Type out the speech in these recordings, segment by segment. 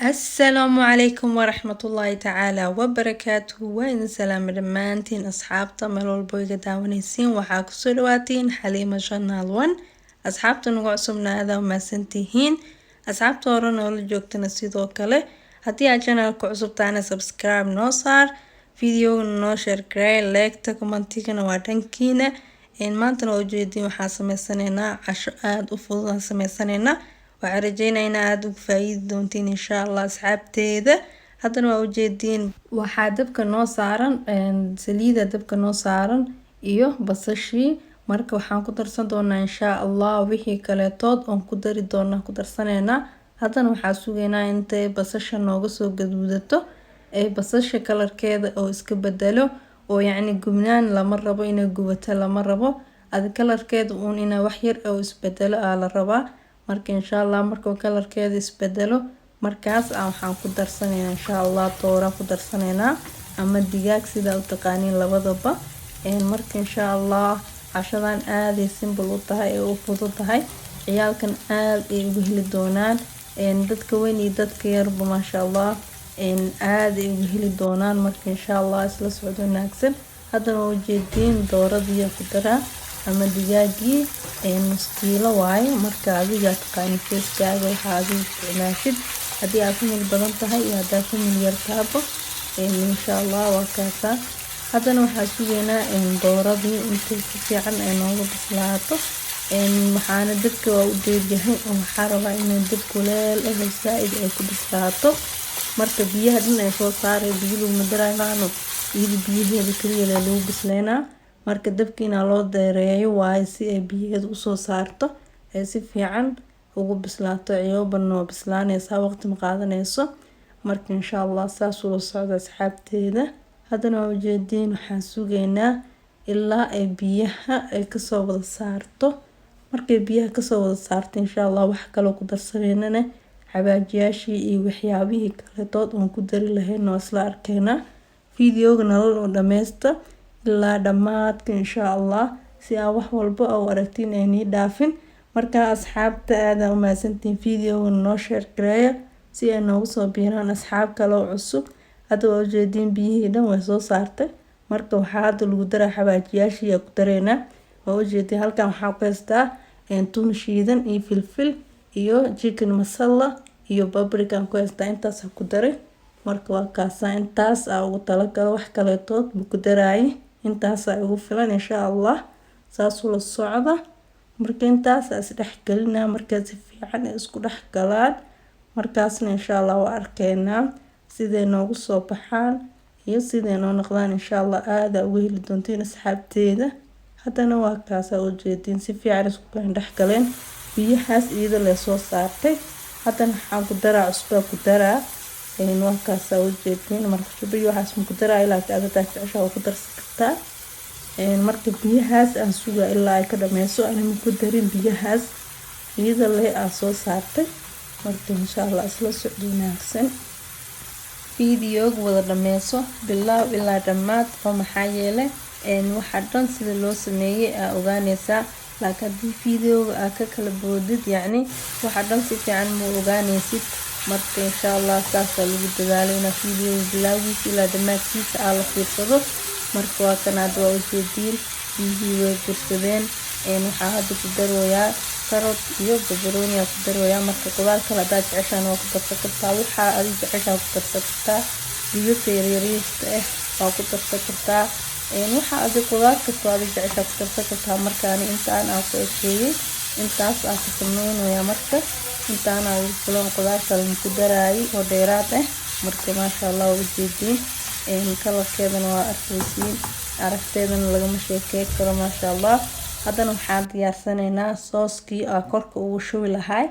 Asalaamu calaykum waraxmatullaahi tacaala wabarakaatuhu. Waa idin salaama dhammaantiin asxaabta meel walbo iga daawanaysiin. Waxaa kusoo dhawaatiin Xaliima Channel One. Asxaabta nagu cusubna aada umahadsantihiin, asxaabta hore noola joogtana sidoo kale. Haddii aad channelka cusub tahana, subscribe noo saar, videoga noo share garey, like-ta, commentigana waa dhankiina. Maantana waa ujeediin, waxaa sameysanaynaa casho aada u fudud aan sameysanaynaa. Waxaan rajeynaya in aada uga faa-iidi doontiin, insha Allah, asxaabteeda. Haddana waa ujeediin, waxaa dabka noo saaran saliida, dabka noo saaran iyo basashii. Marka waxaan ku darsan doonaa, insha Allah, wixii kaleetood oon ku dari doonaa ku darsaneynaa. Haddana waxaa sugeynaa intay basasha nooga soo gaduudato, ee basasha kalarkeeda oo iska bedelo, oo yacni gubnaan lama rabo, inay gubato lama rabo. Adi kalarkeeda uun inaa wax yar oo isbedelo aa la rabaa. Marka, insha Allah, markuu kalarkeeda isbedelo, markaas a waxaan ku darsaneynaa, insha Allah, doora ku darsaneynaa ama digaag, sidaa u taqaaniin labadaba. Marka, insha Allah, cashadan aaday simple u tahay ee u fudud tahay, ciyaalkan aada ay uga heli doonaan, dadka weyn iyo dadka yarba, maasha Allah, aada ay uga heli doonaan. Marka, insha Allah, isla socdo wanaagsan. Haddana waa ujeediin, dooradii ku daraa ama digaagii, nus kiilo waaye. Marka adiga taqaani feeskaaga waxaa adiga isticmaashid, haddii aad family badan tahay iyo haddaa family yar taabo, insha Allah, waa kaasaa. Haddana waxaa sugeynaa dooradii intay si fiican ay nooga bislaato. Waxaana dabka waa u dheeryahay oo waxaa rabaa inay dab kuleel ah oo saa-id ay ku bislaato. Marka biyaha dhan ay soo saaray, biyo laguma daraayo maano, iyada biyaheeda kaliya lagu bisleynaa. Marka dabka inaa loo dheereeyo waaye si ay biyaheeda usoo saarto, ay si fiican ugu bislaato. Ciyoobanna waa bislaaneysaa, waqti ma qaadaneyso. Marka, insha Allah, saas ula socda, asxaabteeda. Haddana waa ujeediin, waxaan sugeynaa ilaa ay biyaha ay kasoo wada saarto. Markay biyaha kasoo wada saarto, insha Allah, wax kaloo ku darsaneynana, xawaajiyaashii iyo waxyaabihii kaletood oon ku dari lahayn waa isla arkeynaa. Videoga nolol oo dhameysta ilaa dhammaadka, insha Allah, si aan wax walba oo aragtiin ay nii dhaafin. Markaa asxaabta, aada umahadsantihiin. Videoga noo share gareeya si ay noogu soo biiraan asxaab kale oo cusub. Hadda waa ujeediin, biyihii dhan way soo saartay. Marka waxaa hadda lagu daraa xawaajiyaashii ku dareynaa. Waa ujeediin, halkan waxaa ku haystaa tun shiidan iyo filfil iyo chicken masala iyo paprika aan ku haystaa, intaas ku daray. Marka waa kaasaa, intaas aa ugu talagalo, wax kaleetood ma ku daraayay, intaasaa igu filan, insha Allah. Saas ula socda. Marka intaas isdhex gelinaa, markaa si fiican ay isku dhex galaan, markaasna, insha Allah, waa arkeynaa siday noogu soo baxaan iyo siday noo noqdaan. Insha Allah, aada uga heli doontiin, asxaabteeda. Haddana waa kaasaa, ujeediin, si fiican isku keen dhex galeen biyahaas iyada lee soo saartay. Haddana waxaan ku daraa cusbaa ku daraa. Waa kaasaa, ujeediin. Marka cusbo iyo waxaas ma ku daraa, ilaa aad hadaa jeceshaa waa ku darsan kartaa. Marka biyahaas aan sugaa ilaa ay ka dhameyso. Anima ku darin, biyahaas iyada leh aa soo saartay. Marka, insha Allah, isla socdo wanaagsan, videoga wada dhameyso bilaaw ilaa dhammaad, oo maxaa yeelay waxa dhan sida loo sameeyey aa ogaaneysaa. Laakiin haddii videoga aa ka kala boodid, yacni waxa dhan si fiican ma ogaaneysid. Marka, insha Allah, saasaa lagu dadaalay inaa videoga bilaawgiisa ilaa dhammaadkiisa aa la fiirsado. Marka waa kan, hadda waa ujeediin, biyihii way gursadeen. Waxaa hadda ku darooyaa carrot iyo barbarooni aa ku darooyaa. Marka qudaar kale haddaad jeceshaan waa ku darsan kartaa, waxaa adi jeceshaa ku darsan kartaa. Digirta yaryariista ah waa ku darsan kartaa, waxa adi qudaar kastoo adi jeceshaa ku darsan kartaa. Markaani intaan aan ku ekeeyey, intaas aan ka sameynaya. Marka intaan aan ugu filan, qudaar kale ku daraayay oo dheeraad ah. Marka, maasha Allah, waa ujeediin, kalarkeedana waa arkeysiin, aragteedana lagama sheekey karo, maasha Allah. Haddana waxaan diyaarsanaynaa sooskii aa korka ugu shubi lahay.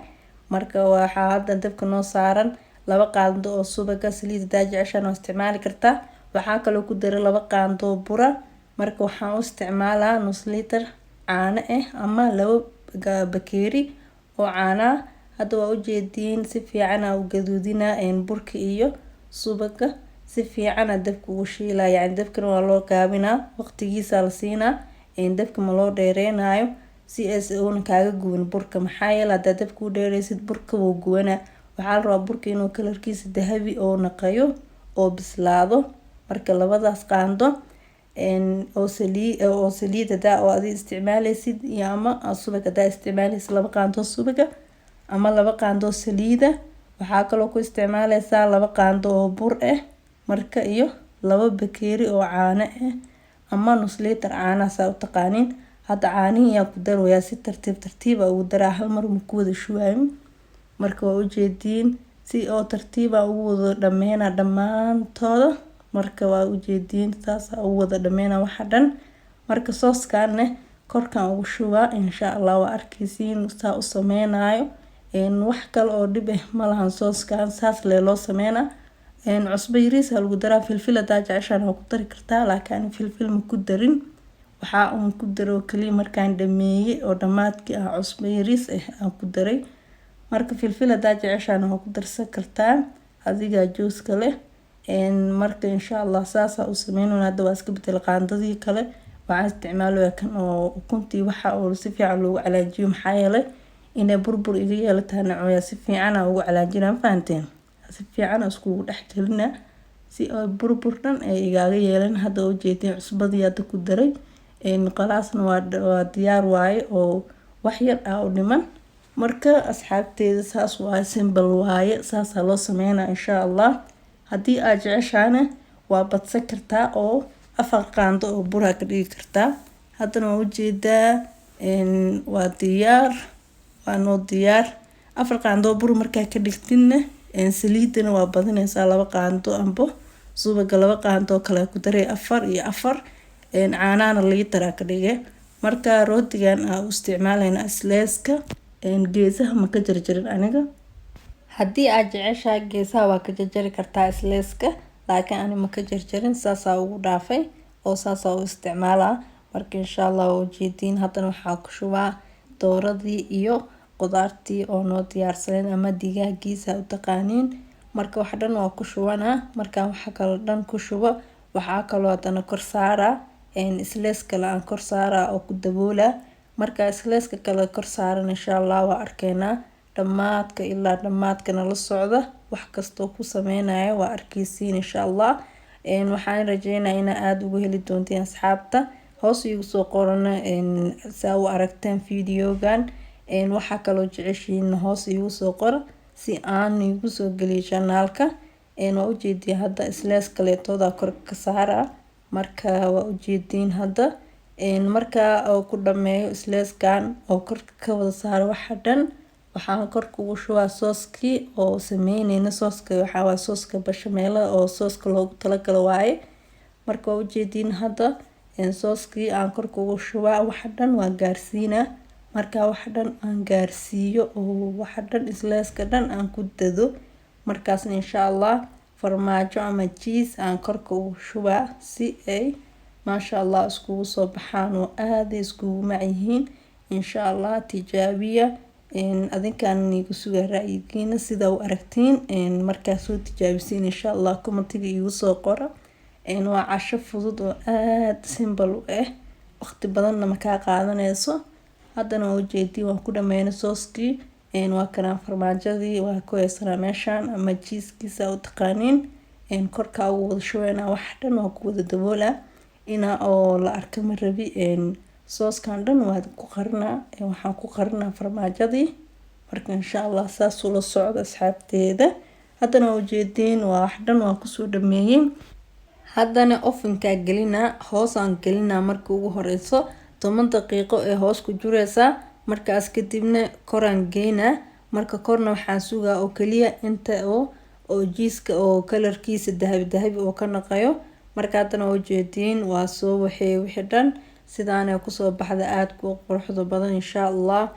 Marka waxaa hadda dabka noo saaran 2 qaando oo subaga. Saliid hadaa jeceshaan waa isticmaali kartaa. Waxaa kaloo ku daray 2 qaando oo bura. Marka waxaan u isticmaalaa nus litir caano ah ama 2 bakeeri oo caana ah. Hadda waa ujeediin, si fiican aa u gaduudinaa burka iyo subaga, si fiican aa dabka ugu shiilaa. Yacni dabkana waa loo gaabinaa, waqtigiisa la siinaa, dabka ma loo dheereynayo, si aysan uuna kaaga gubin burka. Maxaa yeele, haddaa dabka u dheereysid, burka wuu gubanaa. Waxaa la rabaa burka inuu kalarkiisa dahabi oo naqayo oo bislaado. Marka labadaas qaando oo saliid hadaa oo adi isticmaaleysid iyo ama subag hadaa isticmaaleysid, 2 qaando subaga ama 2 qaando saliida. Waxaa kaloo ku isticmaaleysaa 2 qaando oo bur ah, marka iyo 2 bakeeri oo caano ah ama nus liitar caanaha, saa u taqaaniin. Hadda caanihii yaa ku darayaa, si tartiib tartiib a ugu daraa, hal mar ma ku wada shubaayo. Marka waa ujeediin, si oo tartiiba ugu wada dhameyna dhammaantooda. Marka waa ujeediin, saasa ugu wada dhameyna waxa dhan. Marka sooskanne korkan ugu shubaa, insha Allah waa arkeysiin saa u sameynayo. Wax kale oo dhib ah malahan, sooskan saas lee loo sameynaa. Cusbo yariis aa lagu daraa, filfil hadaa jeceshaan waa ku dari kartaa, laakiin ani filfil ma ku darin. Waxaa uun ku daro kaliya markaan dhameeyey oo dhamaadkii ah cusbo yariis ah aan ku daray. Marka filfil hadaa jeceshaan waa ku darsan kartaa, adigaa jooska leh. Marka insha Allah saasaa u sameynayna. Hadda waa iska bedel qaandadii kale, waxaan isticmaalayaa kan oo ukuntii waxa oo si fiican loogu calaajiyo, maxaa yeelay inay burbur iga yeelataa nacooya. Si fiican aan ugu calaajinaa, fahanteen? Si fiican iskugu dhex gelinaa si ay burbur dhan ay igaaga yeelan. Hadda ujeedin, cusbadii hadda ku daray, qalaasna waa diyaar waaye oo wax yar ah u dhiman. Marka asxaabteeda, saas waaye, simple waaye, saasaa loo sameynaa, insha Allah. Haddii aad jeceshaana waa badsan kartaa oo 4 qaando oo buraa ka dhigi kartaa. Haddana waa ujeedaa, waa diyaar, waa noo diyaar. 4 qaando oo bur markaa ka dhigtidna, saliidana waa badinaysaa, 2 qaando amba subaga 2 qaando oo kale ku daray, afar iyo afar, caanahana liitaraa ka dhigay. Marka rootigan aa u isticmaalayna slice-ka, geesaha ma ka jarjarin aniga. Haddii aad jeceshahay geesaha waa ka jarjari kartaa slice-ka, laakiin ani ma ka jarjarin, saasaa ugu dhaafay oo saasaa u isticmaalaa. Marka insha Allah waa ujeediin. Haddana waxaa ku shubaa dooradii iyo qudaartii oo noo diyaarsaneen ama digaagiisa u taqaaniin. Marka wax dhan waa ku shubanaa. Markaan waxa kale dhan ku shubo, waxaa kaloo haddana kor saaraa slice kale aan kor saaraa oo ku daboolaa. Marka slice-ka kale kor saaran, insha Allah waa arkeynaa dhammaadka ilaa dhammaadkana la socda. Wax kastoo ku sameynaya waa arkeysiin, insha Allah. Waxaan rajeynaya inaa aada uga heli doontiin. Asxaabta, hoos iigu soo qorana saa u aragteen videogan. Waxaa kaloo jeceshiin hoos iigu soo qora si aan iigu soo geliyo channelka. Waa ujeediin, hadda slice kaleetooda kor ka saara. Marka waa ujeediin, hadda marka oo ku dhameeyo slice-kan oo korka ka wada saaro waxa dhan, waxaan korka ugu shubaa sooskii oo sameyneyna. Sooska waxaa waa sooska bashameela oo sooska loogu talagalo waaye. Marka waa ujeediin, hadda sooskii aan korka ugu shubaa, waxa dhan waa gaarsiinaa. Marka waxa dhan aan gaarsiiyo oo waxa dhan slice-ka dhan aan ku dado, markaasna insha Allah farmaajo ama cheese aan korka ugu shubaa si ay maasha Allah iskugu soo baxaan oo aaday iskugu macyihiin. Insha Allah tijaabiya, adinkaan igu sugaa ra'yigiina sida u aragtiin. Markaa soo tijaabisiin, insha Allah commentiga igu soo qora. Waa casho fudud oo aada simple u ah, waqti badanna makaa qaadaneyso. Haddana waa ujeedii, waan ku dhameynay sooskii, waa kanaa farmaajadii waa ku haysanaa meeshaan ama cheesekiisa u taqaaniin. Korkaa ugu wada shubeynaa, wax dhan waa ku wada daboolaa, inaa oo la arka ma rabi. Sooskan dhan waa ku qarinaa, waxaan ku qarinaa farmaajadii. Marka insha Allah saas ula socda, asxaabteeda. Haddana waa ujeediin, waa wax dhan waa kusoo dhameeyey. Haddana ovenkaa gelinaa, hoosaan gelinaa. Marka ugu horeyso 10 daqiiqo ee hoos ku jureysaa, markaas kadibna koraan geynaa. Marka korna waxaan sugaa oo kaliya inta oo cheeseka oo kalarkiisa dahabi dahabi oo ka naqayo. Marka haddana waa ujeediin, waa soo waxeey, wixii dhan sidaana kusoo baxda aada ku quruxda badan, insha Allah.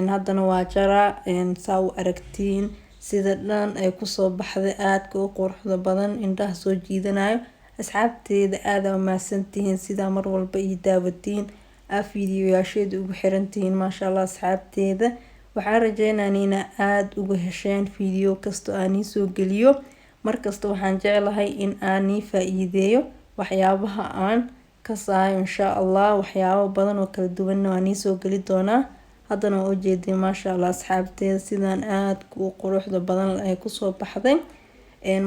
Haddana waa jaraa, saa u aragtiin sida dhan ay kusoo baxday aadka u quruxda badan, indhaha soo jiidanayo. Asxaabteeda, aada umahadsantihiin sidaa mar walba ii daawatiin, aa fiidiyoyaasheeda ugu xirantihiin, maasha Allah. Asxaabteeda, waxaan rajeynaya inaa aada uga hesheen video kasta aan iisoo geliyo. Markasta waxaan jeclahay in aan nii faa-iideeyo waxyaabaha aan kasaayo. Insha Allah waxyaabo badan oo kala duwanna waan iisoo geli doonaa. Haddana waa ujeedin, maasha Allah, asxaabteeda, sidaan aadka u quruxda badan ay kusoo baxday.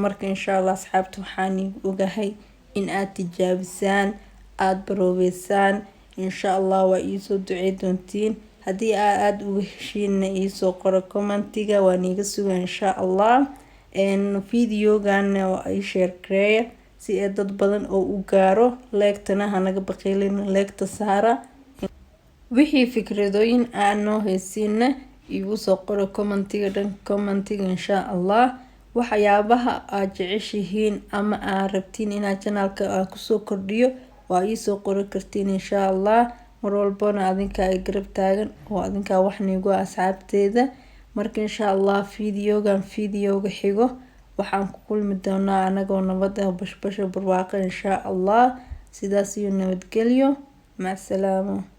Marka insha Allah, asxaabta, waxaan ogahay in aad tijaabisaan, aada baroobeysaan. Insha Allah waa iisoo ducey doontiin. Haddii aa aada uga heshiinna, iisoo qoro commentiga, waan iiga suga insha Allah. Videogan waa ii share gareeya si ee dad badan oo u gaaro. Like-tana hanaga baqiilin, like-ta saara. Wixii fikradooyin aa noo heysiina, igu soo qoro commentiga, dhanka commentiga, insha Allah. Waxyaabaha aad jeceshihiin ama aad rabtiin inaad channelka aa kusoo kordhiyo, waa iisoo qori kartiin insha Allah. Mar walbana adinka ay garab taagan oo adinkaa wax niigu asxaabteeda. Marka insha Allah videogan videoga xigo waxaan ku kulmi doonaa anagoo nabad ah, bashbasha, barwaaqo, insha Allah. Sidaas iyo nabadgelyo, macsalaamo.